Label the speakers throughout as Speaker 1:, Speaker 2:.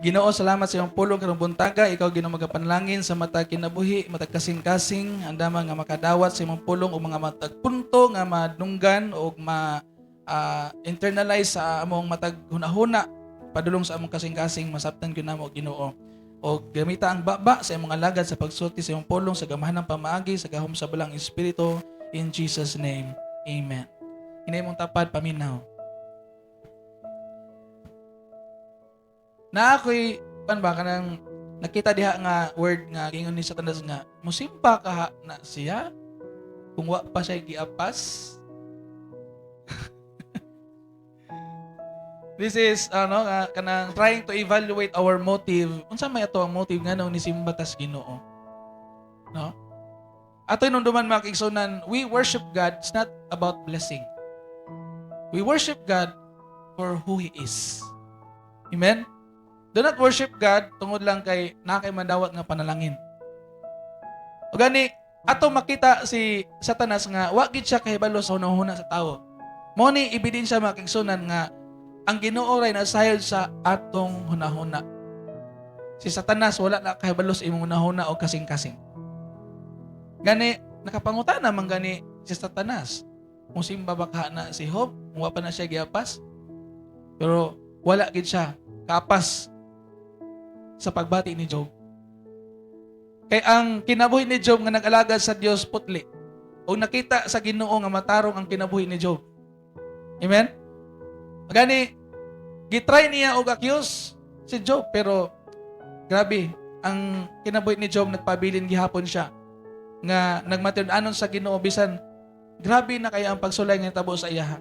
Speaker 1: Ginoo, salamat sa iyong pulong karong buntaga. Ikaw, Ginoo, magapanalangin sa matag kinabuhi, matag kasing-kasing, andama nga makadawat sa imong pulong o mga matag punto nga madunggan o ma internalize sa among matag hunahuna padulong sa among kasing-kasing masabtan gyud namo, Ginoo. O gamita ang baba sa imong alagad sa pagsulti sa imong pulong sa gamhanang pamaagi sa gahom sa Balaang Espiritu, in Jesus' name. Amen. Hinay mong tapad, paminaw. Na ako'y pan ba kanang nakita diha nga word nga giingon ni Satanas nga musimba ka ha na siya kung wa pa siya giapas. This is ano nga kanang trying to evaluate our motive. Unsa may ato ang motive nganong nisimba tas Ginoo? No? Ato hinumduman, mga kaigsunan, we worship God, it's not about blessing. We worship God for who He is. Amen? Do not worship God tungod lang kay naa kay mandawat nga panalangin. O gani, ato makita si Satanas nga wa gid siya kahibalo sa hunahuna sa tawo. Mao ni ebidensya, mga kaigsunan, nga ang Ginoo ray nasayod sa atong hunahuna. Si Satanas wala na kahibalo sa imong hunahuna o kasing-kasing. Gani nakapangutana man gani si Satanas. Musimba ba ka na si Job? Wa pa na siya giapas? Pero wala gid siya kaapas sa pagbati ni Job. Kay ang kinabuhi ni Job nga nag-alagad sa Dios putli. O nakita sa Ginoo nga matarong ang kinabuhi ni Job. Amen? Gani, gitry niya og accuse si Job, pero grabe ang kinabuhi ni Job, nagpabilin gihapon siya nga nagmatud-anon sa Ginoo bisan grabe na kaya ang pagsulay nga natabo sa iyaha.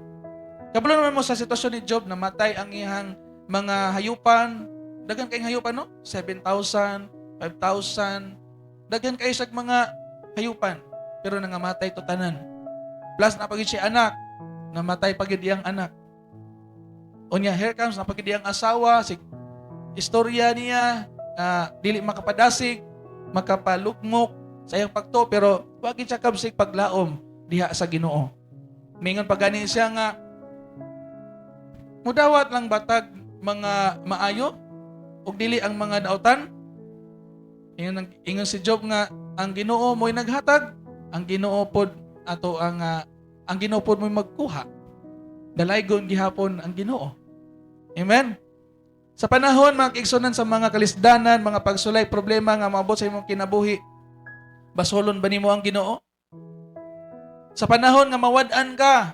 Speaker 1: Kabalo naman mo sa sitwasyon ni Job, namatay ang iyang mga hayupan, daghan kayong hayupan, no? 7,000, 5,000, daghan kayo sa mga hayupan, pero nangamatay to tanan. Plus naa pa gyud siya anak, namatay pa gyud iyang anak. Unya, here comes naa pa gyud iyang asawa, si istorya niya nga dili makapadasig, makapalugmok sa iyang pagtuo, pero wa gid siya kabsig paglaom diha sa Ginoo. Mingon pa gani siya nga mudawat lang batag mga maayo ug dili ang mga dautan. Ingon si Job nga ang Ginoo mo'y naghatag, ang Ginoo pod ato ang Ginoo pod mo'y magkuha. Dalaygon gihapon ang Ginoo. Amen. Sa panahon, mga kaigsunan, sa mga kalisdanan, mga pagsulay, problema nga maabot sa imong kinabuhi, basolon ba nimo ang Ginoo? Sa panahon nga mawad-an ka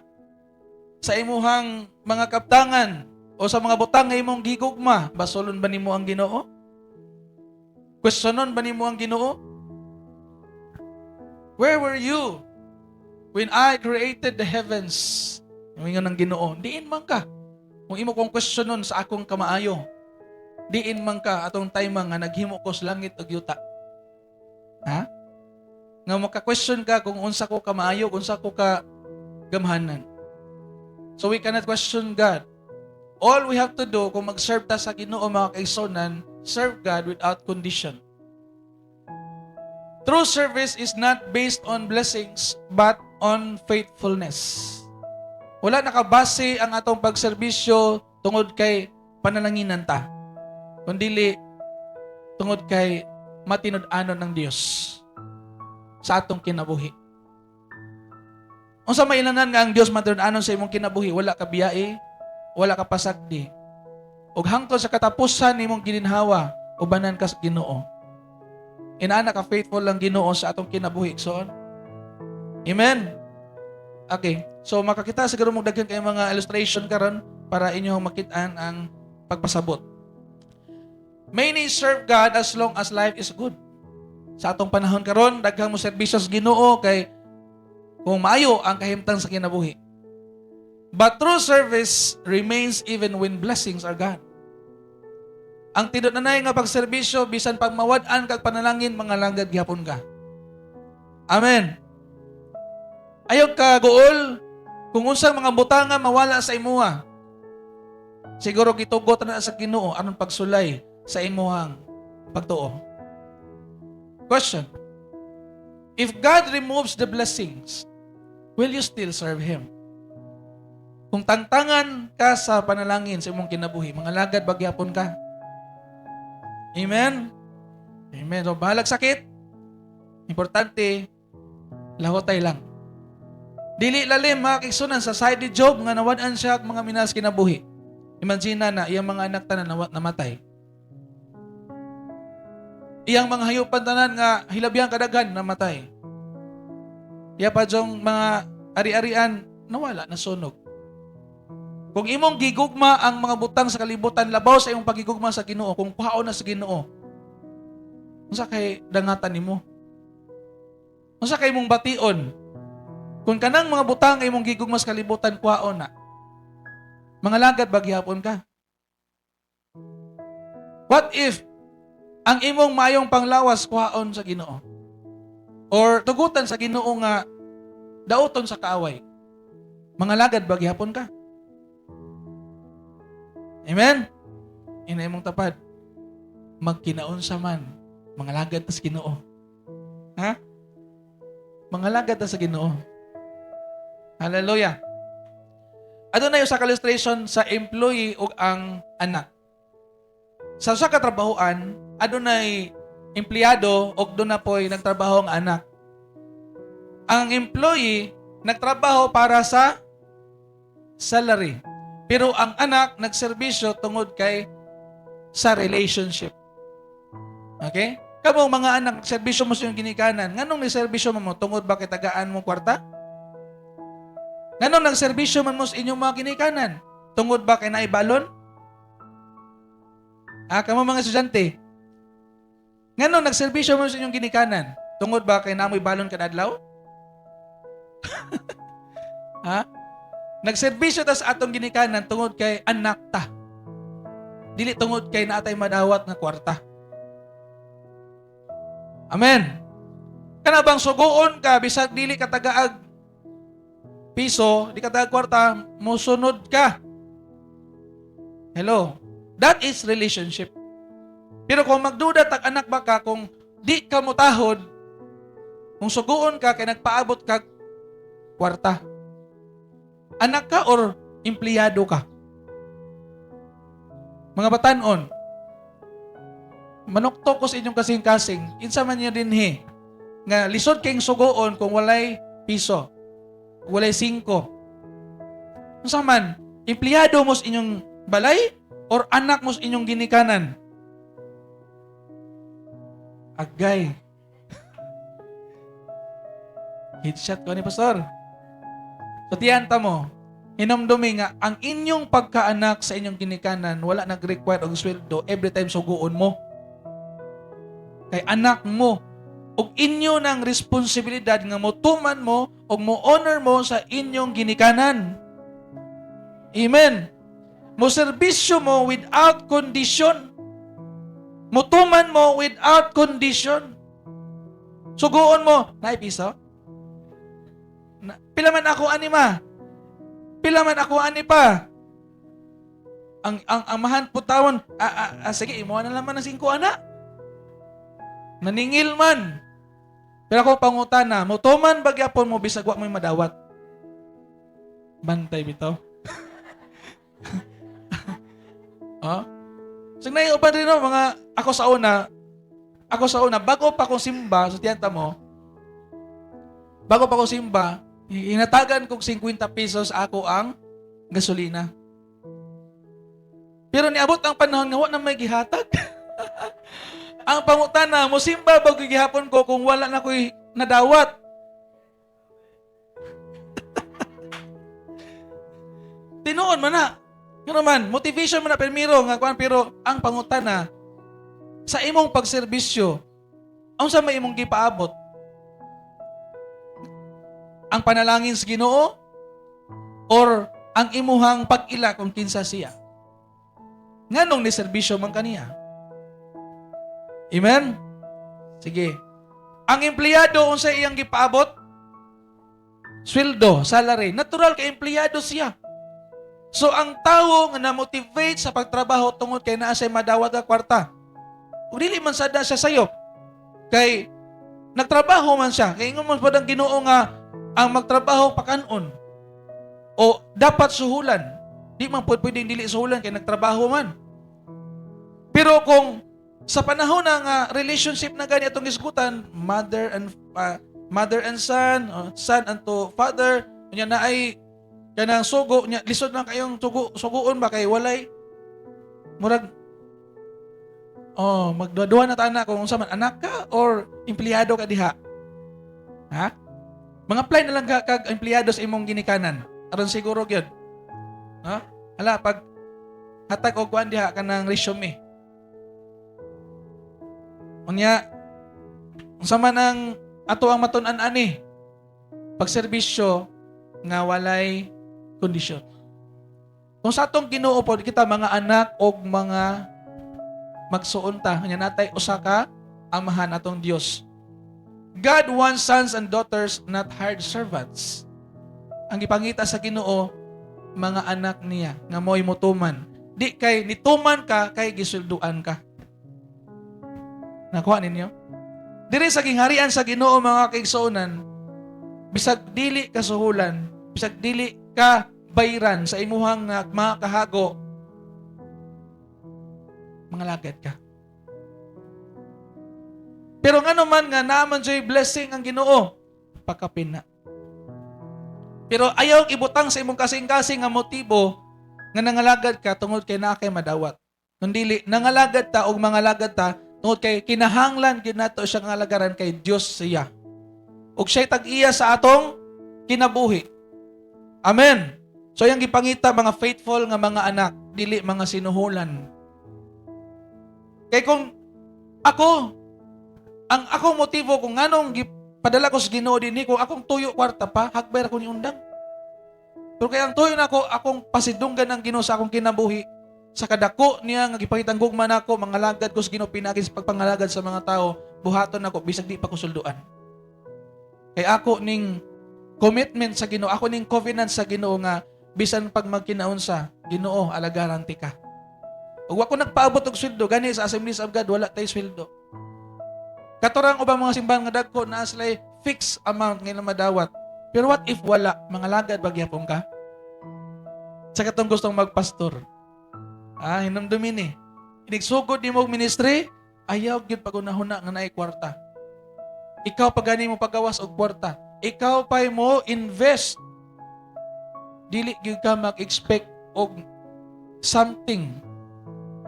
Speaker 1: sa imuhang mga kaptangan o sa mga butang nga imong gigugma, basolon ba nimo ang Ginoo? Questionon ba nimo ang Ginoo? "Where were you when I created the heavens?" Ingon ng Ginoo, diin man ka kung imo kong questionon sa akong kamaayo? Diin man ka atong time nga naghimo ko sa langit ug yuta? Ha? Nga maka-question ka kung unsa ko kamaayo, kung unsa ko ka gamhanan. So we cannot question God. All we have to do kung mag-serve ta sa Ginoo, mga kaigsunan, serve God without condition. True service is not based on blessings but on faithfulness. Wala nakabase ang atong pagserbisyo tungod kay panalanginan ta, kundili tungod kay matinud-anon ng Dios sa atong kinabuhi. Unsa may ilanan nga ang Dios matinud-anon sa imong kinabuhi? Wala ka biyae, wala ka pasagdi. Ug hangtod sa katapusan nimong gininhawa, ubanan ka sa Ginoo. Inaana ka faithful lang Ginoo sa atong kinabuhi. So, amen. Okay. So makakita siguro mo daghan kay mga illustration karon para inyong makitaan ang pagpasabot. Many serve God as long as life is good. Sa atong panahon karon, daghang mo serbisyo sa Ginoo kay kung maayo ang kahimtang sa kinabuhi. But true service remains even when blessings are gone. Ang tinud-anay nga pagserbisyo bisan pag mawad-an kag panalangin, mga langgad gihapon ka. Amen. Ayaw ka guol kung unsang mga butanga mawala sa imuha. Siguro gitugot na sa Ginoo aron pagsulay sa imuhang pagtuo. Question. If God removes the blessings, will you still serve Him? Kung tangtangan ka sa panalangin sa imong kinabuhi, mga lagad ba gihapon ka? Amen? Amen. So, bahalag sakit. Importante, lahotay lang. Dili lalim, mga kaigsuonan, sa side ni Job nga nawad-an siya og mga minahal kinabuhi. Imagine na iyang mga anak tanan namatay. Iyang mga hayupan tanan nga hilabyan kadaghan namatay. Iya pa jong mga ari-arian nawala, nasunog. Kung imong gigugma ang mga butang sa kalibutan labaw sa imong pagigugma sa Ginoo, kung kuhaon na sa Ginoo, unsa kay dangatan nimo? Unsa kay imong bation? Kung kanang mga butang imong gigugma sa kalibutan kuhaon na, mangalagad ba gihapon ka? What if ang imong maayong panglawas kuhaon sa Ginoo? Or tugutan sa Ginoo nga dauton sa kaaway? Mangalagad ba gihapon ka? Amen? Ina imong tapad. Magkinaunsa man, mangalagad ta sa Ginoo. Ha? Mangalagad ta sa Ginoo. Hallelujah. Aduna yung sa illustration sa employee ug ang anak. Sa usa ka trabahoan, adunay empleyado ug duna poy nagtrabaho ang anak. Ang employee nagtrabaho para sa salary. Pero ang anak nagserbisyo tungod kay sa relationship. Okay? Kamo mga anak, serbisyo mo sa inyong ginikanan. Nganong ni serbisyo mo? Tungod ba kay tagaan mo kwarta? Nganong nagserbisyo man mo sa inyong mga ginikanan? Tungod ba kay naibalon? Ah, kamo mga estudyante. Nganong nagserbisyo mo sa inyong ginikanan? Tungod ba kay naa moy balon kada adlaw? Ha? Nagserbisyo ta sa atong ginikanan tungod kay anak ta. Dili tungod kay naa tay madawat nga kwarta. Amen. Kana bang suguon ka bisag dili ka tagaag piso, di ka tagaag kwarta, mosunod ka? Hello. That is relationship. Pero kung magduda tag anak ba ka, kung di ka motahod, kung suguon ka kay nagpaabot ka kwarta. Anak ka or empleyado ka? Mga batanon, manuktok ko sa inyong kasing-kasing, kinsa man niya dinhi nga lisod kayong suguon kung walay piso, walay singko? Unsa man, empleyado mo sa inyong balay or anak mo sa inyong ginikanan? Agay. Headshot ko ni Pastor. So tiyanta mo, hinumdumi nga ang inyong pagkaanak sa inyong ginikanan wala nag-require og sweldo every time suguon mo. Kay anak mo ug inyo ng responsibilidad nga motuman mo ug mo honor mo sa inyong ginikanan. Amen. Mo serbisyo mo without condition. Mutuman mo without condition. Suguon mo, naay piso? Na, pila man ako ani, ma? Pila man ako ani pa? Ang amahan putawon, ah, ah, ah, sige, imo na naman ang 5 ana. Naningil man. Pero ako pangutana, mutuman ba gyapon mo bisag wa mo'y madawat? Bantay bitaw. Oh? So uban din no, mga ako sa una, bago pa akong simba, so tiyanta mo, bago pa akong simba, hinatagan kong 50 pesos ako ang gasolina. Pero niabot ang panahon nga wa na may gihatag. Ang pangutana, musimba ba gihapon ko kung wala na ko'y nadawat? Tinuon man na. Nga naman, motivation man na primero nga kuan, pero ang pangutana sa imong pagserbisyo, unsa may imong gipaabot? Ang panalangin sa Ginoo or ang imuhang pag-ila kung kinsa siya? Nganong ni serbisyo man kaniya? Amen? Sige. Ang empleyado, unsa iyang gipaabot? Sweldo, salary. Natural kay empleyado siya. So ang tawo nga na-motivate sa pagtrabaho tungod kay naa siya madawat nga kwarta. Ug dili man sada siya sayop. Kay nagtrabaho man siya. Kay ingon man pod ang Ginoo nga ang magtrabaho pakanon. O dapat suhulan. Di man pod pwedeng dili suhulan kay nagtrabaho man. Pero kung Sa panahon na nga relationship na gani atong gisgutan, mother and son, son unto father, unya na ay kanang sugo nya, lisod man kayong sugo, suguon ba kay walay murag oh magduha na ta na kung unsa man, anak ka or empleyado ka diha. Ha? Mga apply na lang ka kag empleyado sa imong ginikanan aron siguro gyud. No? Hala, pag hatag og kuan diha kanang resume. Unya unsa man ang ato ang matun-an ani? Pagserbisyo nga walay kondisyon. Kung sa atong Ginoo pod kita mga anak og mga magsuon ta, nya natay usa ka amahan, atong Dios. God wants sons and daughters, not hired servants. Ang gipangita sa Ginoo, mga anak niya nga mo'y mutuman. Di kay nituman ka kay gisulduan ka. Nakuha ninyo? Diri sa gingharian sa Ginoo, mga kaigsuonan, bisag dili ka suhulan, bisag dili ka bayran sa imuhang mga kahago, mga lagad ka. Pero ngano man nga naaman siya'y blessing ang Ginoo, pakapin na. Pero ayaw ibutang sa imong kasing-kasing nga motibo nga nangalagad ka tungod kay naa kay madawat. Kung dili, nangalagad ta og mangalagad ta tungod kay kinahanglan gyud nato siya nga alagaran kay Dios siya. Ug siya'y tag-iya sa atong kinabuhi. Amen. So yung gipangita, mga faithful nga mga anak, dili mga sinuhulan. Kay kung ako, ang akong motibo kung nganong gipadala ko sa Ginoo dinhi, kung akong tuyo kwarta pa, hagbay ra ko ni undang. Pero kaya ang tuyo nako, akong pasidunggan ng Ginoo sa akong kinabuhi, sa kadako niya nga gipakitang gugma nako, mangalagad ko sa Ginoo pinaagi sa pagpangalagad sa mga tao, buhaton nako bisag di pa ko sulduan. Kay ako ning commitment sa Ginoo, ako ning covenant sa Ginoo nga bisan pag magkinaunsa, Ginoo, alagaran ti ka. Ug wa ko nagpaabot og sweldo. Gani sa Assemblies of God wala tay sweldo. Katorang ubang mga simbahan nga dagko, naa sila fixed amount nga ilang madawat. Pero what if wala, mga lagad ba gyapon ka? Sa katong gustong magpastor. Ah, hinumdumin ni. Inigsugod nimo og ministry, ayaw gyud pagunahuna nga naay kwarta. Ikaw pa gani mo pagawas og kwarta. Ikaw pa mo invest. Dili gyud ka mag-expect og something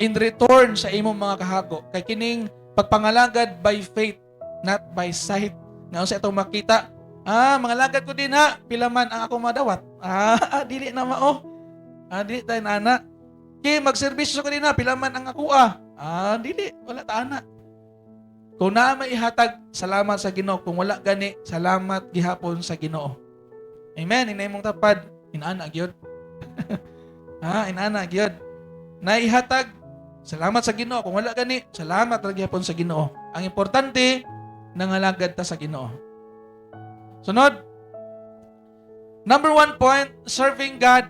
Speaker 1: in return sa imong mga kahago. Kay kining pagpangalagad by faith, not by sight. Nga unsa itong makita, ah, mga lagad ko din ha, pila man ang akong madawat. Ah, dili na mao. Ah, dili tayo ana. Kay magserbisyo ko din ha, pila man ang ako ah. Ah, dili, wala ta ana. Kung naa may ihatag, salamat sa Ginoo. Kung wala gani, salamat gihapon sa Ginoo. Amen. Inay mong tapad, inana gyud. Ha, inana gyud. Naihatag, salamat sa Ginoo. Kung wala gani, salamat ra gihapon sa Ginoo. Ang importante, nangalagad ta sa Ginoo. Sunod. Number one point, serving God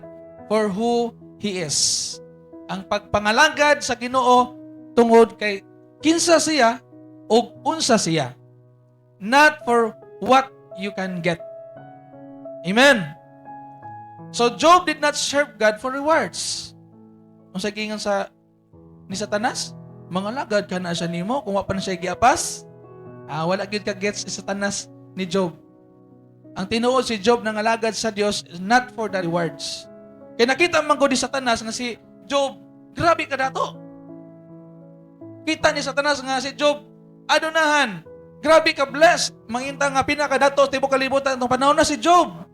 Speaker 1: for who He is. Ang pagpangalagad sa Ginoo tungod kay kinsa siya ug unsa siya. Not for what you can get. Amen. So Job did not serve God for rewards. Unsa giingon sa ni Satanas? Mga lagad ka na siya nimo kung wa pa na siya giapas. Ah, wala gyud ka gets si Satanas ni Job. Ang tinuod, si Job nangalagad sa Dios not for the rewards. Kay nakita man ko ni Satanas nga si Job, grabe ka dato. Kita ni Satanas nga si Job, adonahan, grabe ka blessed. Manginta nga pinakadato sa tibuok kalibutan itong panahon na si Job.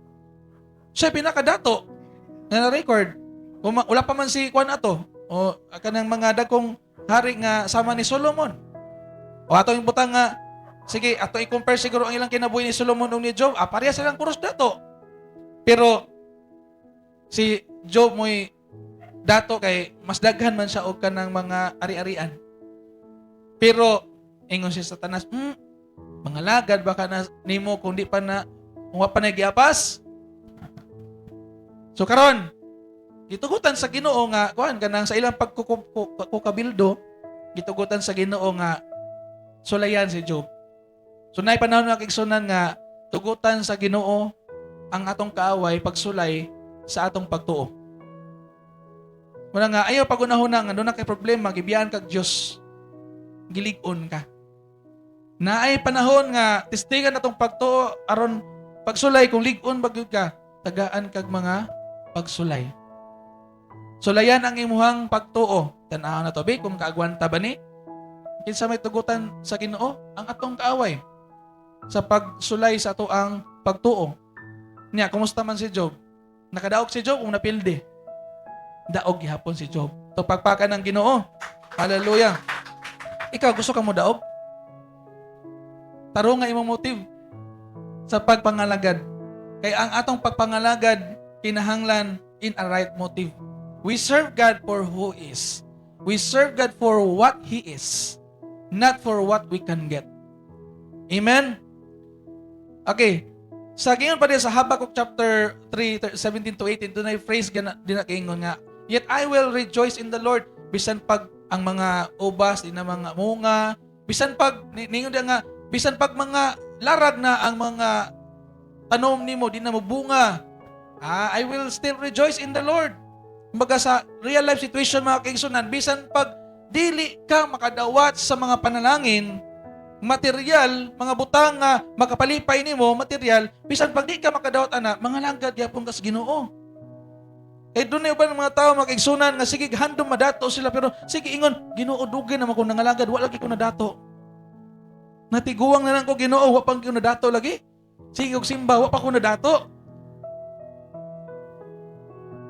Speaker 1: Siya pinakadato nga na-record. Kung wala pa man si Juan ato o kanang mga dagkong hari nga sama ni Solomon. O ato yung butang nga sige, ato i-compare siguro ang ilang kinabuhi ni Solomon ug ni Job. Ah, pareha silang puros dato. Pero si Job mo'y dato kay mas daghan man siya og kanang mga ari-arian. Pero ingon si Satanas, mga lagad baka na nimo kung di pa na kung wa pa na giapas." So karon, gitugutan sa Ginoo nga kuan kanang sa ilang pagkukabildo, gitugutan sa Ginoo nga sulayan si Job. So naay panahon nga, kaigsunan, nga tugutan sa Ginoo ang atong kaaway pagsulay sa atong pagtuo. Muna nga ayaw pagunahuna nga doon na kay problema gibiyaan kag Dios. Gilig-on ka. Naay panahon nga testingan atong pagtuo aron pagsulay kung lig-on ba gyud ka, tagaan kag mga pagsulay. Sulayan ang imuhang pagtuo. Tan-aw na to, be, kung kaagwanta ba ni? Kinsa may tugutan sa Ginoo? Ang atong kaaway. Sa pagsulay sa ato ang pagtuo. Nya, kumusta man si Job? Nakadaog si Job o napildi? Daog gihapon si Job. To pagpaka ng Ginoo. Hallelujah. Ikaw, gusto ka mo daog? Tarong nga imong motive sa pagpangalagad. Kay ang atong pagpangalagad kinahanglan in a right motive. We serve God for who is. We serve God for what He is, not for what we can get. Amen? Okay. Sa giingon pa din sa Habakkuk chapter 3, 17 to 18, doon ay phrase gana, din na kiingon nga, "Yet I will rejoice in the Lord," bisan pag ang mga ubas, di na mga munga, bisan pag, ningon diya nga, bisan pag mga larag na ang mga tanom nimo, di na mo bunga, ah, I will still rejoice in the Lord. Kumbaga sa real life situation, mga kaigsunan, bisan pag dili ka makadawat sa mga panalangin, material, mga butang nga makapalipay nimo, material, bisan pag di ka makadawat ana, mangalagad gyapon ka sa Ginoo. Kay doon na uban ng mga tao, mga kaigsunan, nga sige handom madato sila pero sige ingon, "Ginoo, dugay naman ko nangalagad, wala lagi ko nadato. Natiguang na lang ko, Ginoo, wa pang ko nadato lagi. Sige og simba, wa pa ko nadato."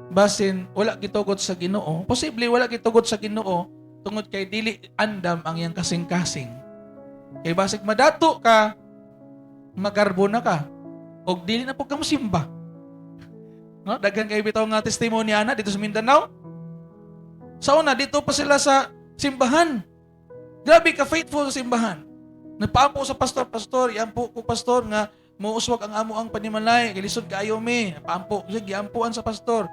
Speaker 1: Basin wala gitugot sa Ginoo, posible wala gitugot sa Ginoo tungod kay dili andam ang iyang kasing-kasing. Kay basig madato ka, magarbo na ka, og dili na pud ka mosimba. No, daghan kay bitaw nga testimony ana dito sa Mindanao. Sa una dito pa sila sa simbahan. Grabe ka faithful sa simbahan. Nagpaampo sa pastor, "Pastor, iampo ko, pastor, nga muuswag ang amo ang panimalay, kay lisod kaayo mi." Paampo, sige, giampuan sa pastor.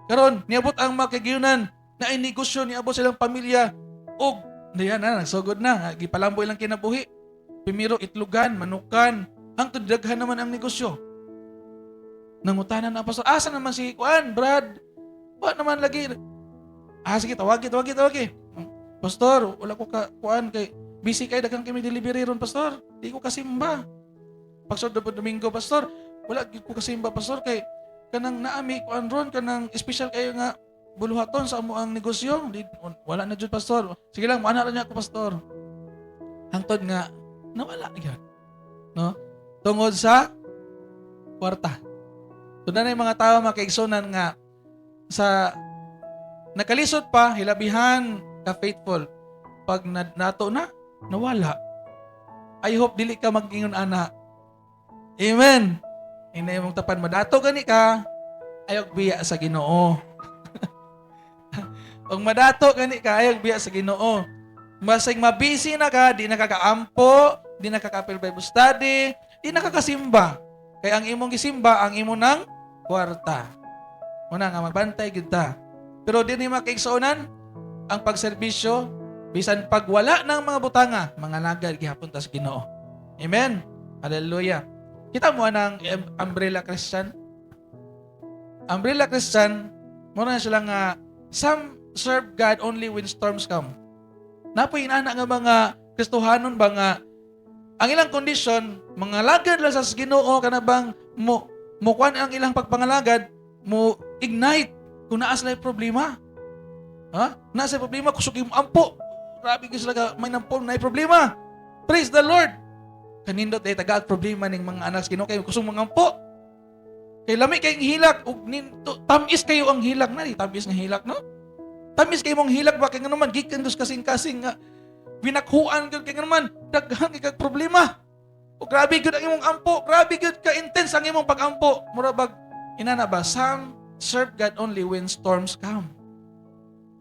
Speaker 1: Karon, niabot ang makigiyunan na ay negosyo, niabot silang pamilya og diyan na nagsugod na, gipalambo ilang kinabuhi. Primero itlogan, manukan, hangtod daghan naman ang negosyo. Nangutana na ang pastor, "Asa naman si Kuan, Brad? Wa naman lagi." "Ah, sige, tawagi, tawagi, tawagi." "Pastor, wala ko ka kuan kay busy kay daghan kami delivery ron, pastor. Di ko kasimba." Pagsunod po Domingo, "Pastor, wala gyud ko kasimba, pastor, kay kanang naami kuan ron, kanang special kayo nga buluhaton sa amo ang negosyo. Di, wala na jud, pastor." "Sige lang, muana ra niya ako, pastor." Hangtod nga nawala gyud. No? Tungod sa kwarta. Tunda na yung mga tao, mga kaigsunan, nga sa nakalisod pa, hilabihan ka faithful. Pag nato na, nawala. I hope dili ka mag-ingon ana. Amen. Inay mong tapan, madato gani ka, ayog biya sa Ginoo. Kung madato gani ka, ayog biya sa Ginoo. Masig mabisi na ka, di na ka kaampo, di na ka kapil Bible study, di na ka kasimba. Kay ang imong gisimba, ang imo ng kwarta. Muna nga magbantay gid ta. Pero dinhi, mga kaigsuonan, ang pagserbisyo bisan pag wala ng mga butanga, mangalagad gihapon ta sa Ginoo. Amen. Hallelujah. Kita mo anang umbrella Christian? Umbrella Christian, muna sila nga some serve God only when storms come. Napoy inana nga mga Kristohanon ba nga ang ilang kondisyon, mangalagad lang sa Ginoo kana bang mo mo kuan ang ilang pagpangalagad, mo ignite kung naa sila problema. Ha? Naa sa problema kusog mo ampo. Grabe gyud sila ka may nampong na problema. Praise the Lord. Kanindot ay taga problema ning mga anak sa Ginoo kay kusog mga ampo. Kay lami kay hilak ug ninto tamis kayo ang hilak na, tamis nga hilak, no? Tamis kay mong hilak ba kay ngano man gikan dus kasing-kasing nga binakhuan gyud, kay ngano man daghan kay kag problema. O grabe gyud ang imong ampo, grabe gyud ka intense ang imong pag-ampo. Mura bag inana ba, some serve God only when storms come.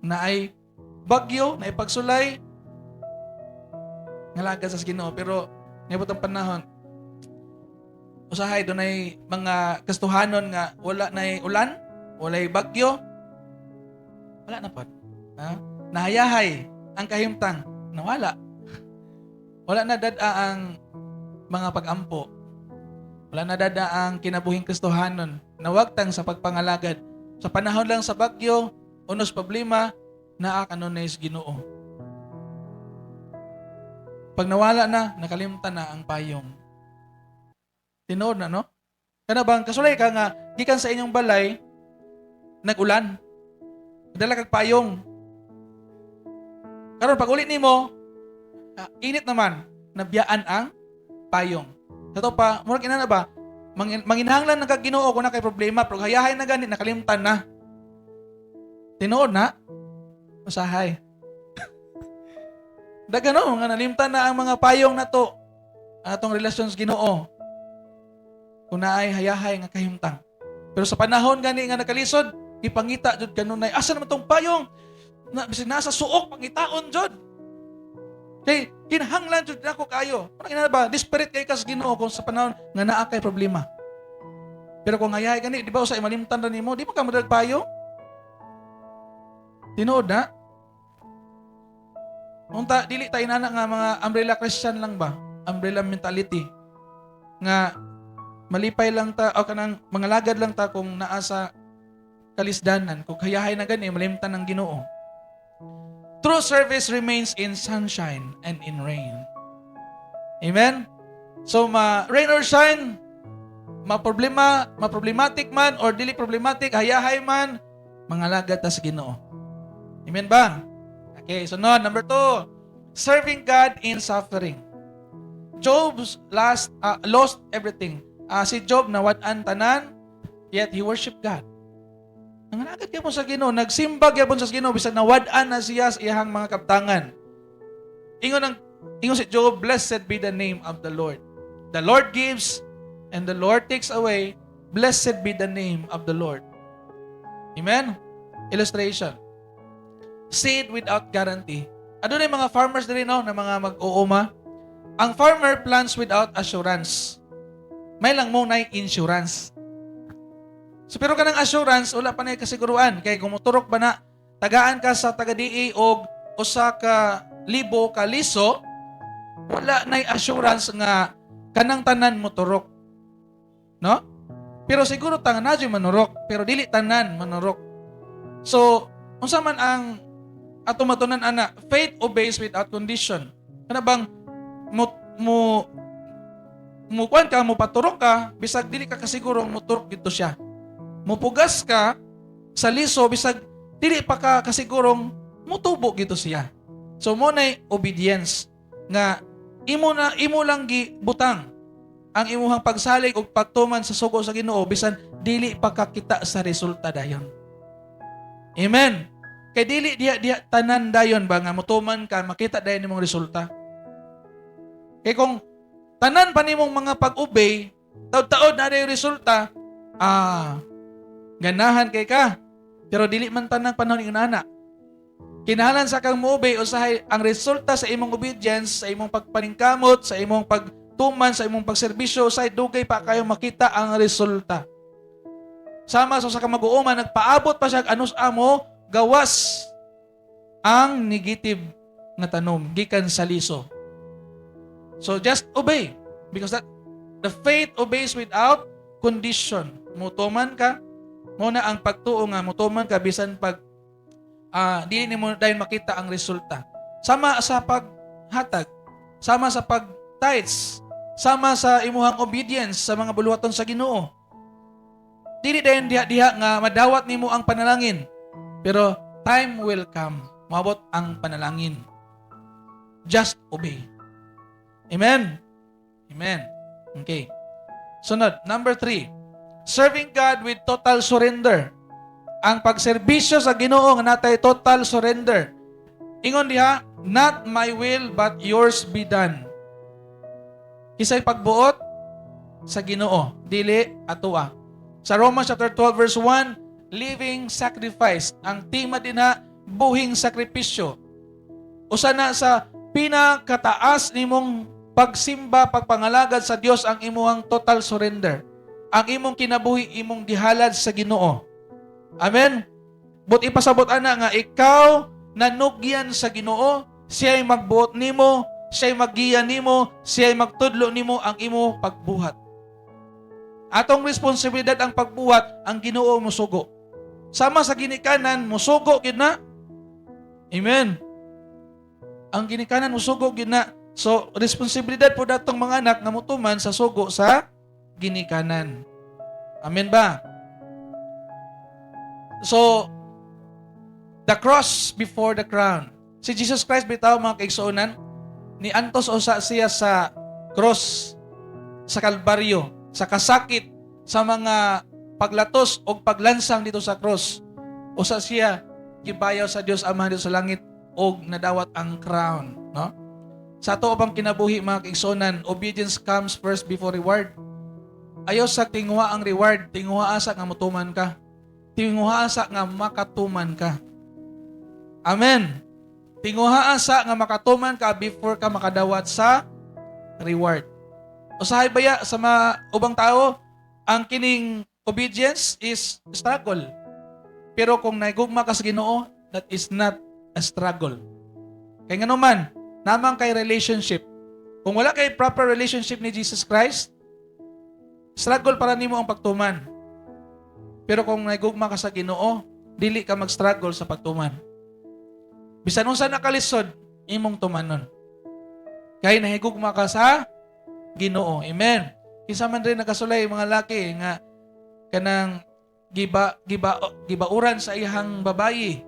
Speaker 1: Na ay bagyo, na pagsulay, ngalagad sa Ginoo, pero niabot ang panahon usahay dunay mga Kristohanon nga wala na ulan, walay bagyo, wala na pod. Ha? Nahayahay ang kahimtang, nawala. Wala na dada ang mga pag-ampo. Wala na dada ang kinabuhing Kristohanon. Nawagtang sa pagpangalagad. Sa panahon lang sa bagyo, unos problema, naa kanunay sa Ginoo. Pag nawala na, nakalimtan na ang payong. Tinuod na, no? Kana bang kasulay ka nga gikan sa inyong balay, nag-ulan. Dala kag payong. Karon pag uli nimo, init naman, nabiyaan ang payong. Sa to pa, murag ina na ba? Manginahanglan na kag Ginoo kung na kay problema, pero hayahay na gani, nakalimtan na. Tinuod na? Usahay. Dagan no, nga nalimtan na ang mga payong nato, ang atong relasyon sa Ginoo. Kung naay hayahay nga kahimtang. Pero sa panahon gani nga nakalisod, ipangita jud kanunay, asa naman tong payong? Na bisag nasa suok, pangitaon jud. Kay kinahanglan jud nako kayo. Parang ina ba, desperate kay ka sa Ginoo kung sa panahon nga naa kay problema. Pero kung hayahay gani, di ba usahay malimtan ra nimo, di mo ka modalag payong? Tinuod na? Unta dili tayo inana nga mga umbrella Christian lang ba? Umbrella mentality. Nga malipay lang ta o kanang mga lagad lang ta kung naa sa kalisdanan, kung hayahay na gani, malimtan ng Ginoo. True service remains in sunshine and in rain. Amen? So ma rain or shine, ma problema, ma problematic man or dili problematic, hayahay man, mga lagad ta sa Ginoo. Amen ba? Okay, so no, number 2, serving God in suffering. Job's last lost everything. Si Job nawad-an tanan, yet he worshiped God. Nangalagad gyapon sa Ginoo, nagsimba gyapon sa Ginoo bisag nawad-an na siya sa iyang mga kaptangan. Ingon si Job, "Blessed be the name of the Lord. The Lord gives and the Lord takes away. Blessed be the name of the Lord." Amen? Illustration. Seed without guarantee. Adunay mga farmers diri, no, na mga mag-uuma. Ang farmer plants without assurance. May lang mo na insurance. So pero kanang assurance, wala pa na kasiguruan kay kung moturok ba na, tagaan ka sa taga DA og 1,000 ka liso, wala nay assurance nga kanang tanan moturok. No? Pero siguro tanan na manurok, pero dili tanan manurok. So, unsa man ang ato matunan ana? Faith obeys without condition. Kana bang mo kuan ka, mo paturok ka bisag dili ka kasiguro moturok dito siya. Mupugas ka sa liso bisag dili pa ka kasigurong mutubo gito siya. So mo nay obedience nga imo na imo lang gibutang ang imuhang pagsalig ug pagtuman sa sugo sa Ginoo bisan dili pa kakita sa resulta dayon. Amen. Kay dili diha diha tanan dayon ba nga mutuman ka, makita dayon nimong resulta. Kay kung tanan pa nimong mga pag-obey, taod-taod na yung resulta, ganahan kay ka. Pero dili man tanang panahon ingon ana. Kinahanglan sa kang mo-obey, usahay ang resulta sa imong obedience, sa imong pagpaningkamot, sa imong pagtuman, sa imong pagserbisyo, usahay dugay pa kayo makita ang resulta. Sama sa ka mag-uuma, nagpaabot pa siya anus amo gawas ang negative nga tanom gikan sa liso. So just obey because that the faith obeys without condition. Mutuman ka, mo na ang pagtuo nga mutuman ka bisan pag dili nimo dayon makita ang resulta. Sama sa paghatag, sama sa pag-tithes, sama sa imuhang obedience sa mga buluhaton sa Ginoo. Dili dayon diha-diha nga madawat nimo ang panalangin. Pero time will come. Moabot ang panalangin. Just obey. Amen? Amen. Okay. Sunod, number 3. Serving God with total surrender. Ang pagserbisyo sa Ginoo nga natay total surrender. Ingon diha, "Not my will but yours be done." Kisay pagbuot sa Ginoo, dili atoa. Sa Romans chapter 12 verse 1, living sacrifice. Ang tema dinha, buhing sakripisyo. Usa na sa pinakataas nimong pagsimba, pagpangalagad sa Dios ang imuhang total surrender. Ang imong kinabuhi, imong gihalad sa Ginoo. Amen. But ipasabot ana nga ikaw nanugyan sa Ginoo, siya'y magbuot nimo, siya'y maggiya nimo, siya'y magtudlo nimo ang imo pagbuhat. Atong responsibilidad ang pagbuhat, ang Ginoo musugo. Sama sa ginikanan, musugo gid na. Amen. Ang ginikanan musugo gid na. So, responsibilidad pod atong mga anak nga mutuman sa sugo sa ginikanan. Amen ba? So, the cross before the crown. Si Jesus Christ bitaw, mga kaigsuonan, ni antos usa siya sa cross, sa Kalbaryo, sa kasakit, sa mga paglatos o paglansang dito sa cross. Usa siya gibayaw sa Dios Ama dito sa langit og nadawat ang crown, no? Sa ato bang kinabuhi, mga kaigsuonan, obedience comes first before reward. Ayaw sa tinguha ang reward, tinguha asa nga mutuman ka. Tinguha asa nga makatuman ka. Amen. Tinguha asa nga makatuman ka before ka makadawat sa reward. Usahay baya sa mga ubang tao, ang kining obedience is struggle. Pero kung nahigugma ka sa Ginoo, that is not a struggle. Kay ngano man, namang kay relationship. Kung wala kay proper relationship ni Jesus Christ, struggle para nimo ang pagtuman. Pero kung nahigugma ka sa Ginoo, dili ka mag-struggle sa pagtuman. Bisan unsa na kalisod, imong tumanon. Kay nahigugma ka sa Ginoo. Amen. Kinsa man rin nakasulay, mga laki, nga kanang giba giba gibauran sa iyang babayi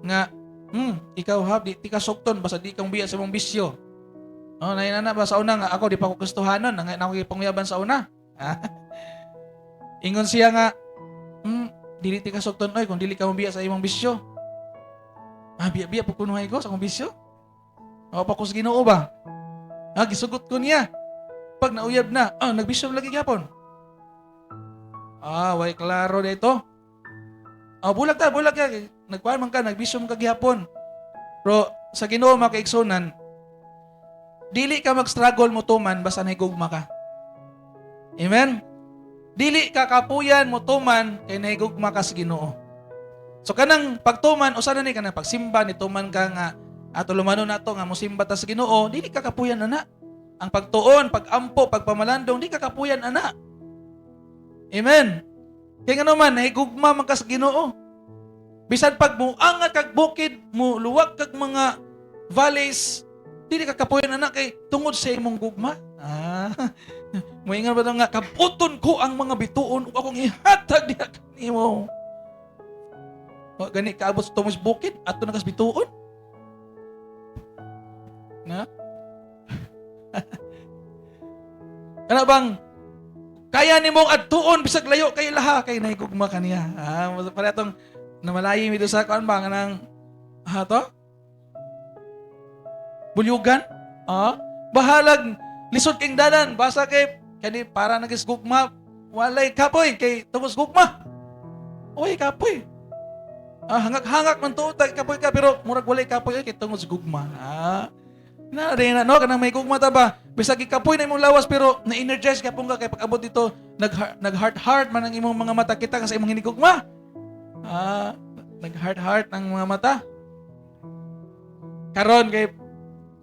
Speaker 1: nga, ikaw ha, di ti ka sukton basta di kang biya sa imong bisyo." Oh, na ba sa una nga ako di pa ko gustuhanon nga na ako gipanguyaban sa una. Ingon siya nga, "Dili ti ka sukton oy kung dili ka mobiya sa imong bisyo." "Ah, biya-biya po kunuhay ko sa akong bisyo. Ako pa ko sa Ginoo ba?" Ah, gisugot ko niya. Pag nauyab na, "Ah, nagbisyo lagi gyapon." Ah, way klaro dito. Ah, bulag ta, bulag ka. Nagkuhan man ka, nagbisyo man ka gihapon. Pero sa Ginoo, mga kaigsunan, dili ka mag-struggle mo tuman basta nahigugma ka. Amen? Dili ka kapuyan mo tuman kay nahigugma ka sa Ginoo. So kanang pagtuman, usa na ni kanang pagsimba ni tuman ka nga ato lumano nato nga mosimba ta sa Ginoo, dili ka kapuyan ana. Ang pagtuon, pagampo, pagpamalandong, di ka kapuyan ana. Amen. Kay ngano man, nahigugma man ka sa Ginoo. Bisan pag muangat kag bukid, mo luwag kag mga valleys, dili ka kapuyan ana kay tungod sa imong gugma. Ah. Moingon ba nga, "Kabuton ko ang mga bituon ug akong ihatag diha kanimo." O, gani kaabot sa tumos bukid, ato na kas bituon. Na? Kana bang kaya nimong adtuon bisag layo kay laha kay nahigugma kaniya? Ah, para atong namalayi mi do sa kuan ba kanang ha to? Bulyugan? Ah, bahalag lisod king dalan basta kay kani para nagis gugma, walay kapoy kay tungod sa gugma. Oy, kapoy. Ah, hangak-hangak man tuod kapoy ka pero murag walay kapoy kay tungod sa gugma. Ah. Na rin na no kanang may gugma ta ba? Bisag gikapoy na imong lawas pero na-energize ka pong ka kay pag-abot dito nag heart heart man ang imong mga mata, kita ka sa imong hinigugma. Ah, nag heart heart ang mga mata. Karon kay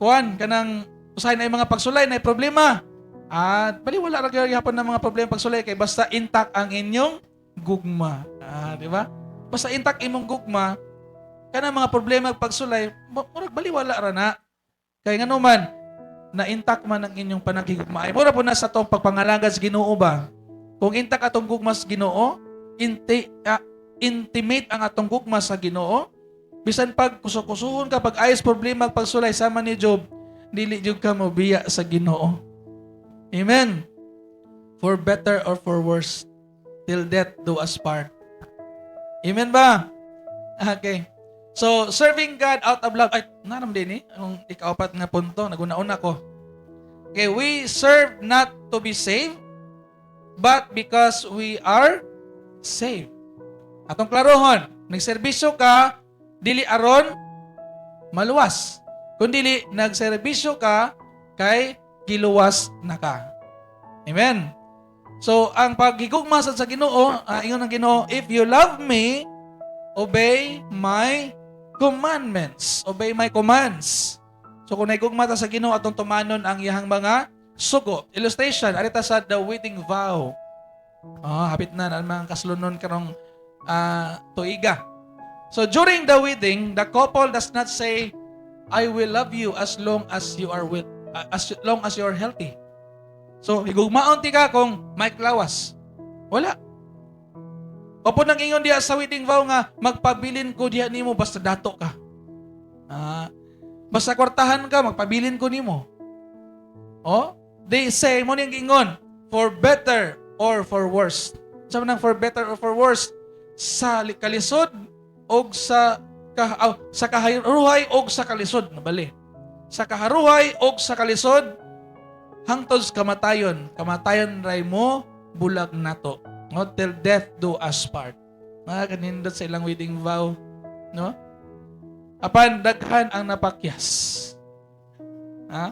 Speaker 1: kuan kanang usahay na yung mga pagsulay na problema. Ah, bali wala ra gyud gihapon ng mga problema pagsulay kay basta intact ang inyong gugma. Ah, di ba? Basta intact imong gugma, kanang mga problema pagsulay, murag baliwala ra na. Kay ngano man, na intact man ang inyong panaghigugma. Ay mura pod na sa atong pagpangalagad sa Ginoo ba? Kung intact atong gugma sa Ginoo, intimate ang atong gugma sa Ginoo, bisan pag kuso-kusuhon ka, pag ayos problema pagsulay sama ni Job, dili jud ka mobiya sa Ginoo. Amen. For better or for worse, till death do us part. Amen ba? Okay. So, serving God out of love. Ay, naram din eh. Ang ikaapat nga punto, naguna-una ko. Okay, we serve not to be saved, but because we are saved. Atong klarohon, nagserbisyo ka, dili aron maluwas. Kundi nagserbisyo ka kay giluwas na ka. Amen. So, ang paghigugma sa Ginoo, ingon ng Ginoo, "If you love me, obey my commandments." Obey my commands. So, kung nahigugma ta sa Ginoo, atong tumanon ang iyahang mga sugo. Illustration, arita sa the wedding vow. Ah, hapit na ang mga kaslunon karong tuiga. So, during the wedding, the couple does not say, "I will love you as long as you are with As long as you're healthy. So, higugmaon ti ka kung may lawas. Wala. Opo nang ingon diha sa wedding vow nga magpabilin ko diha nimo basta dato ka. Basta kwartahan ka, magpabilin ko nimo. Oh, they say mo ning giingon, "For better or for worse." Sa nang for better or for worse, sa kalisod og sa kaharuhay og sa kalisod, nabali. Sa kaharuhay og sa kalisod hangtod sa kamatayon, kamatayon ray mo bulag nato. No, till death do us part. Mga kanindot sa ilang wedding vow, no? Apan daghan ang napakyas. Ha?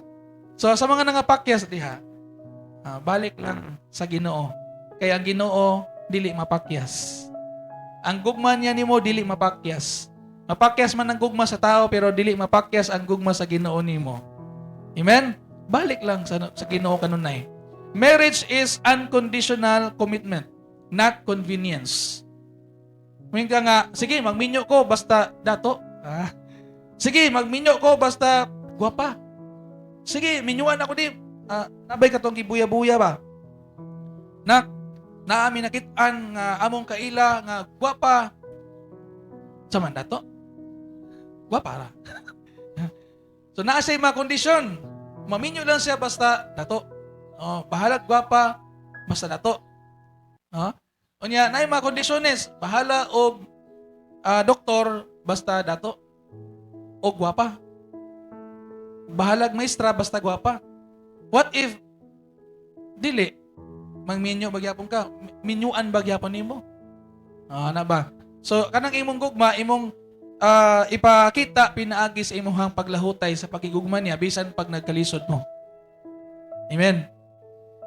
Speaker 1: So sa mga nangapakyas diha, balik lang sa Ginoo. Kay ang Ginoo dili mapakyas. Ang gugma niya nimo dili mapakyas. Mapakyas man ang gugma sa tao, pero dili mapakyas ang gugma sa Ginoo nimo. Amen? Balik lang sa Ginoo kanunay. Marriage is unconditional commitment, not convenience. Muingon ka nga, "Sige, magminyo ko basta dato. Ah. Sige, magminyo ko basta gwapa. Sige, minyuan ako di." Nabay katong gibuya-buya ba? Na naami nakit-an nga among kaila nga gwapa sa man dato. Gwapa ra. So naa siya mga kondisyon. Maminyo lang siya basta dato. Oh, bahalag gwapa basta dato. No? Unya, naay mga kondisyones, bahala og doktor basta dato o gwapa. Bahalag maestra basta gwapa. What if dili mangminyo bagyapon ka, minyuan bagyapon nimo? Na ba? So kanang imong gugma, imong ipakita pinaagi sa imong paglahutay sa pakigugma niya bisan pag nagkalisod mo. Amen.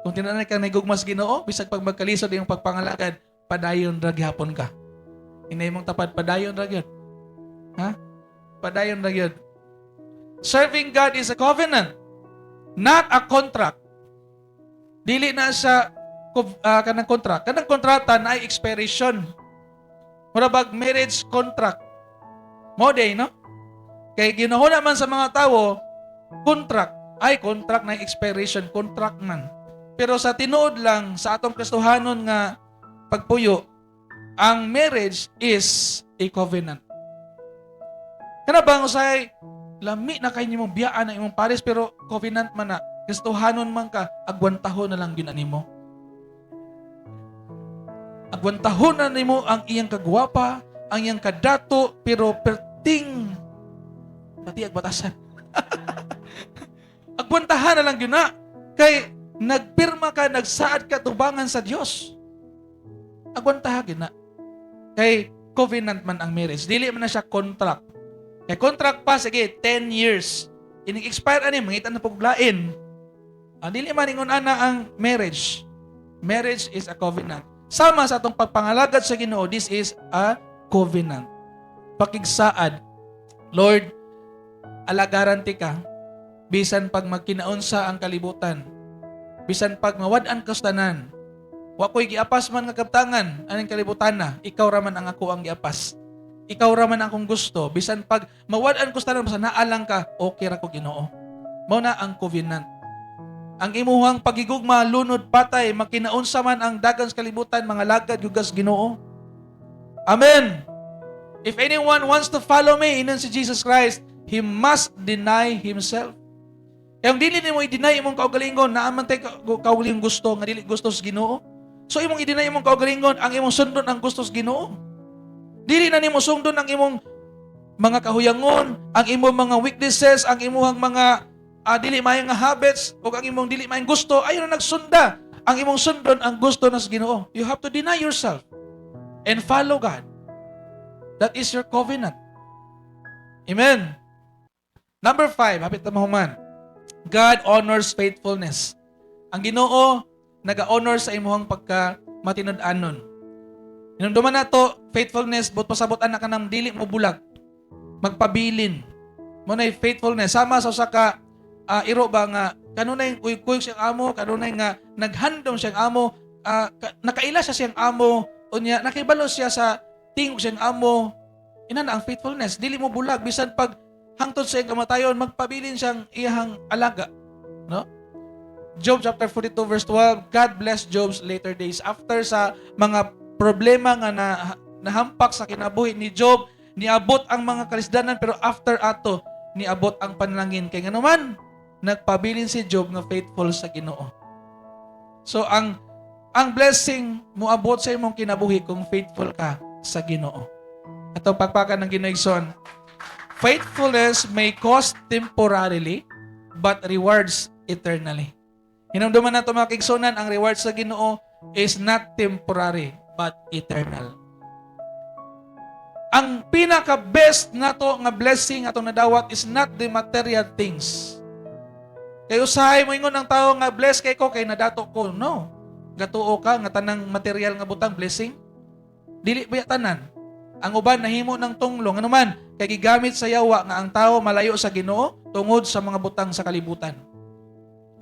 Speaker 1: Kung tinanay ka nagugma sa Ginoo, bisag pag magkalisod imong pagpangalagad, padayon ra gihapon ka. Inay mong tapad, padayon ra gyud. Ha? Padayon ra gyud. Serving God is a covenant, not a contract. Dili na siya kanang contract. Kanang kontrata na ay expiration. Mura bag marriage contract. Mo day, no? Kay ginahuna man sa mga tao, contract. Ay, contract na expiration, contract man. Pero sa tinuod lang, sa atong Kristohanon nga pagpuyo, ang marriage is a covenant. Kana bang usay lami na kay nimong biyaan ang imong pares, pero covenant man na, Kristohanon man ka, agwantahon na lang gyud nimo. Agwantahon na nimo ang iyang kagwapa, ang iyang kadato, pero perting pati agbatasan. Agwantahan na lang gyud na. Kay nagpirma ka, nagsaad ka tubangan sa Dios. Agwantahan gyud na. Kay covenant man ang marriage. Dili man na siya contract. Kay contract pa, sige, 10 years. Inig expire ani, mangita na puglain. Dili man ingon ana ang marriage. Marriage is a covenant. Sama sa atong pagpangalagad sa Ginoo, this is a covenant. Pakigsaad. Lord, alagaran ti ka bisan pag magkinaunsa ang kalibutan. Bisan pag mawad-an ka sa tanan. Wa ko'y giapas man nga kabtangan aning kalibutan na, ikaw ra man ang ako ang giapas. Ikaw ra man akong gusto. Bisan pag mawad-an ko sa tanan, basta naa lang ka, okay ra ko, Ginoo. Mao na ang covenant. Ang imuhang pagigugma lunod patay, makinaunsa man ang dagan sa kalibutan, mangalagad gyud sa Ginoo. Amen. "If anyone wants to follow me," inon si Jesus Christ, "he must deny himself." Kaya kung dili nimo i-deny imong kaugalingon, naa man tay kaugalingong gusto nga dili gusto sa Ginoo. So imong i-deny imong kaugalingon, ang imong sundon ang gusto sa Ginoo. Dili na nimo sundon ang imong mga kahuyangon, ang imong mga weaknesses, ang imong mga dili maayong nga habits o ang imong dili maayong gusto, ayo na nagsunda. Ang imong sundon ang gusto na sa Ginoo. You have to deny yourself and follow God. That is your covenant. Amen. Number 5, hapit na mahuman. God honors faithfulness. Ang Ginoo naga-honor sa imuhang pagka matinud-anon. Hinumduman nato, faithfulness, but pasabot anak ka ng dili mo bulag. Magpabilin. Mo na faithfulness. Sama sa usa ka iro ba nga kanunay kuyog siyang amo, kanunay nga naghandom siyang amo, nakaila siya siyang amo, unya nakibalo siya sa tingog siyang amo. Inana ang faithfulness. Dili mo bulag bisan pag hangtod sa iyang kamatayon, magpabilin siyang iyang alaga. No? Job chapter 42 verse 12, God bless Job's later days. After sa mga problema nga na nahampak sa kinabuhi ni Job, niabot ang mga kalisdanan, pero after ato niabot ang panalangin, kay nganuman nagpabilin si Job nga faithful sa Ginoo. So ang blessing moabot sa imong kinabuhi kung faithful ka sa Ginoo. Atong pakpakan ang Ginoo, igsoon. Faithfulness may cost temporarily but rewards eternally. Hinumduman nato, mga kaigsunan, ang reward sa Ginoo is not temporary but eternal. Ang pinaka best nato nga blessing atong nadawat is not the material things. Kay usahay mo ingon ang tao nga bless kay ko kay nadato ko. No. Gatuo ka nga tanang material nga butang blessing? Dili ba tanan? Ang uban nahimo ng tunglong, ano man kay gigamit sa yawa nga ang tao malayo sa Ginoo tungod sa mga butang sa kalibutan.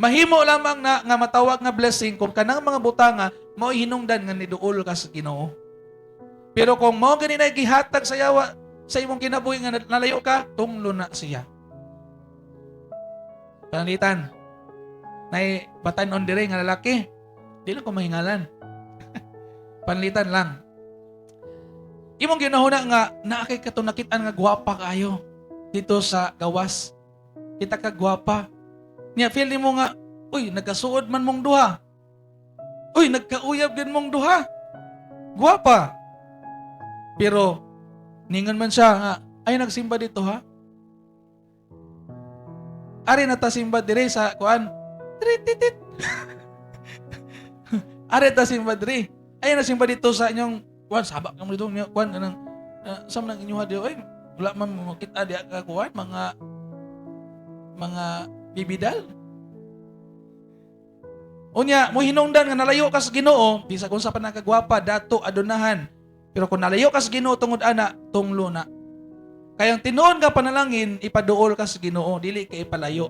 Speaker 1: Mahimo lamang na nga matawag nga blessing kung kanang mga butanga mao hinungdan nga niduol ka sa Ginoo. Pero kung mao gani na gihatag sa yawa sa imong kinabuhi nga nalayo ka, tunglo na siya. Panalitan. Nay batan-on dire nga lalaki. Di lang ko mahingalan. Panalitan lang. Imong ginahuna nga naa kay katong nakitaan nga gwapa kaayo dito sa gawas. Kita ka gwapa. Nya feel nimo nga, uy, nagkasuod man mong duha. Uy, nagkauyab din mong duha. Gwapa. Pero ningon man siya nga, ay nagsimba dito ha. Ari na ta simba dire sa kuan. Trititit. Ari ta simba dire. Ay na simba dito sa inyong kuan, sabak ka mo dito nya kuan kanang sa man ang inyong dito, ay wala man mo makita diha ka kuan mga bibidal. Unya, mo hinungdan nga nalayo ka sa Ginoo, bisag unsa pa nakagwapa, dato adunahan. Pero kung nalayo ka sa Ginoo tungod ana, tunglo na. Kaya ang tinuod nga panalangin, ipaduol ka sa Ginoo, dili ka ipalayo.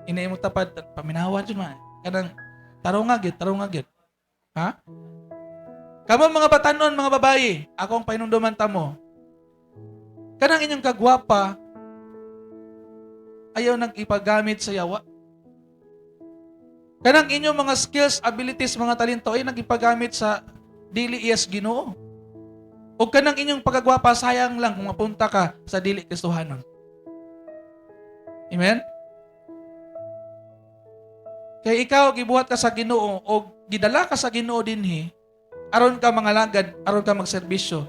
Speaker 1: Inay mo tapad, paminawa jud man. Kanang tarong nga gyud, tarong nga gyud. Ha? Kamo mga batanon, mga babae, akong pahinumduman tamo. Kanang inyong kagwapa, ayaw nang ipagamit sa yawa. Kanang inyong mga skills, abilities, mga talento ay nagipagamit sa dili iyas Ginoo. O kanang inyong pagkagwapa, sayang lang kung mapunta ka sa dili Kristohanon. Amen? Kay ikaw gibuhat ka sa Ginoo o gidala ka sa Ginoo dinhi aron ka mangalagad, aron ka magserbisyo.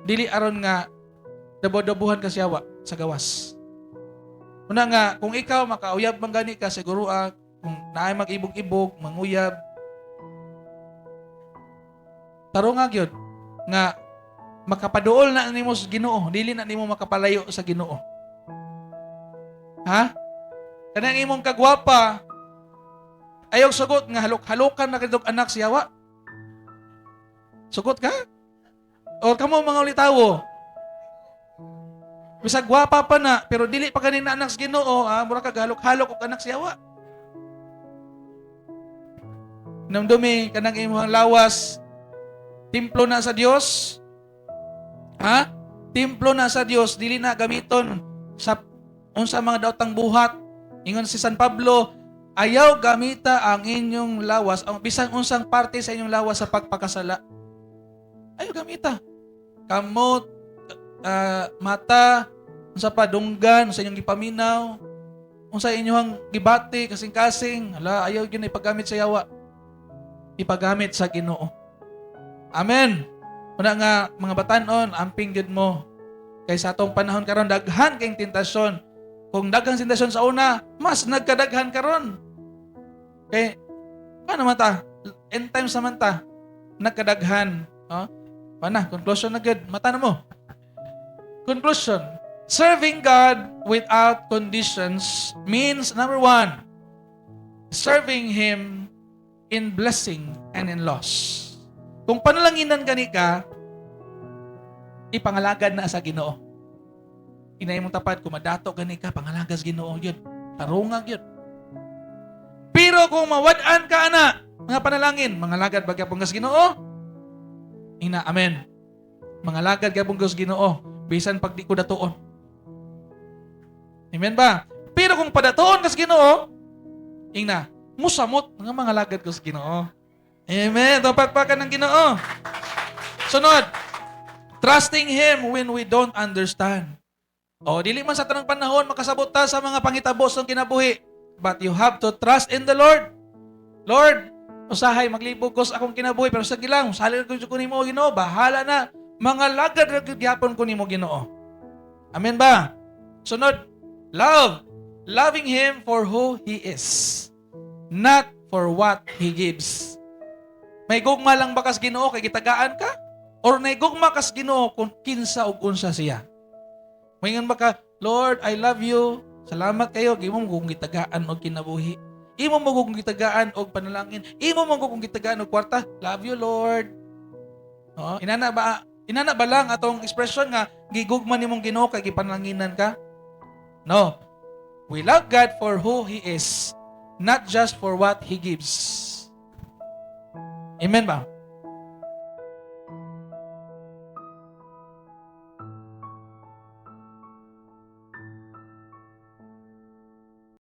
Speaker 1: Dili aron nga dabo-dabuhan ka siyawa sa gawas. Una nga, kung ikaw makauyab man gani ka, siguro kung naay mag-ibog-ibog, manguyab, tarong nga gyud nga makapaduol na nimo sa Ginoo, dili na nimo makapalayo sa Ginoo. Ha? Kanang imong kagwapa, ayaw sugot nga halok-halokan na kadtong anak siyawa. Sugot ka? O kamo mga ulitawo? Bisag gwapa pa na, pero dili pa kanina anak sa Ginoo, ah, mura ka halok-halok og anak siyawa. Namdumi kanang imong lawas, templo na sa Dios. Ha? Templo na sa Dios, dili na gamiton sa unsa mga daotang buhat. Ingon si San Pablo, ayaw gamita ang inyong lawas, ang bisan unsang parte sa inyong lawas sa pagpakasala. Ayaw gamita. Kamot, mata, unsa pa, dunggan, sa inyong gipaminaw, unsa inyong gibati, kasing-kasing, hala, ayaw yun ipagamit sa yawa. Ipagamit sa Ginoo. Amen. Una nga mga batanon, amping gyud mo. Kay sa atong panahon karon daghan kayong tentasyon. Kung daghang tentasyon sa una, mas nagkadaghan karon. Kay paano man ta? End times naman ta. Nagkadaghan. Oh? Pana, conclusion na gyud. Mata na mo. Conclusion. Serving God without conditions means, number one, serving Him in blessing and in loss. Kung panalanginan gani ka, ipangalagad na sa Ginoo. Inay mong tapad, kung madato gani ka, pangalagad sa Ginoo yun. Tarunga yun. Pero kung mawad-an ka ana, mga panalangin, mangalagad ba gyapon ka sa Ginoo? Ina, amen. Mangalagad gyapon ka sa Ginoo, bisan pag di ko datuon. Amen ba? Pero Pero kung padatuon kas Ginoo, ingna, musamot nga mga lagad ko sa Ginoo. Amen. Palakpakan ng Ginoo. Sunod, trusting Him when we don't understand. O, dili man sa tanang panahon makasabot ta sa mga pangitabo sa kinabuhi. But you have to trust in the Lord. Lord, usahay maglibog ko sa akong kinabuhi, pero sige lang, salig ko nimo, Ginoo, bahala na. Mga lagad ra gyud gyapon ko nimo, Ginoo. Amen ba? Sunod, love. Loving Him for who He is, not for what He gives. May gugma lang ba kas Ginoo kay gitagaan ka? Or may gugma kas Ginoo kung kinsa ug unsa siya? Moingon ba ka, "Lord, I love you. Salamat kayo. Imo mo kong gitagaan og kinabuhi. Imo mo kong gitagaan og panalangin. Imo mo kong gitagaan og kwarta. Love you, Lord." No? Inana ba lang atong expression nga gigugma nimong Ginoo kay gipanalanginan ka? No. We love God for who He is, not just for what He gives. Amen ba?